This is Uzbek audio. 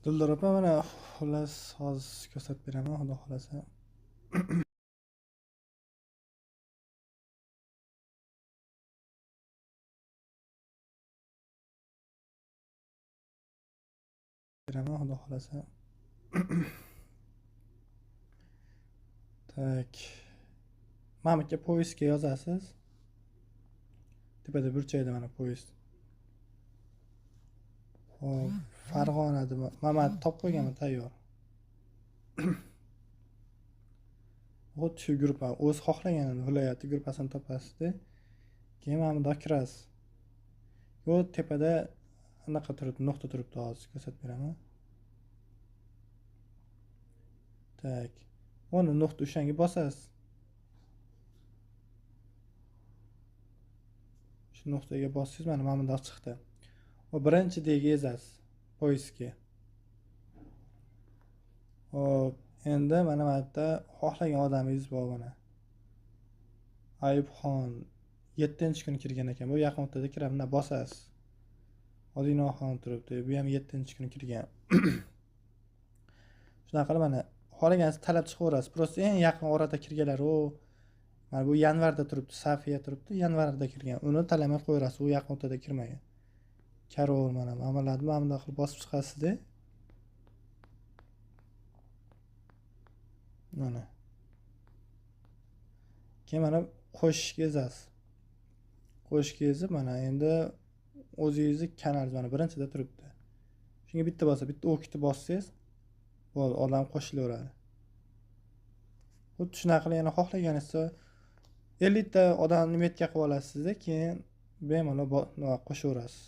Dildor opa, mana xullas hozir ko'rsatib beraman, xudo xohlasa. Beraman, xudo xohlasa. Так. Mana bu yerga поиск ga yozasiz. Tepada burchakda mana поиск. Hop, Farg'ona deb mana topib qo'yganman tayyor. Xuddi shu gruppa, o'z xohlagan viloyati gruppasini topasizda. Keyin mana bunda kirasiz. Bu tepada anaqa turibdi, nuqta turibdi, hozir ko'rsatib beraman. Так. Uni nuqta o'shanga bosasiz. Shu nuqtaga bossangiz mana bundoq chiqdi. Va birinchi D ga ezasiz, поиск ga. Hop, endi mana bu yerda xohlagan odamingiz bor mana. Ayubxon 7-kuni kirgan ekan. Bu yaqin o'rtada kiradi, bundan bosasiz. Odinaxon turibdi. Bu ham 7-kuni kirgan. Shunaqa qilib mana xohlaganingizni tanlab chiqaverasiz. Просто eng yaqin orada kirganlar u mana bu yanvarda turibdi, Safiya turibdi, yanvarda kirgan. Uni tanlamay qo'yaverasiz, u yaqin o'rtada kirmagan. Karol mana amalatni mana bunday qilib bosib chiqasizda. Mana. Keyin mana qo'shishga ezasiz. Qo'shishga ezib mana endi o'zingizni kanalingiz mana birinchida turibdi. Shunga bitta bosa, bitta o'kni bossangiz bo'ldi, odam qo'shilaveradi. Xuddi shunaqa qilib yana xohlaganingizcha 50 ta odamni metga qilib olasizda, keyin bemalol qo'shaverasiz.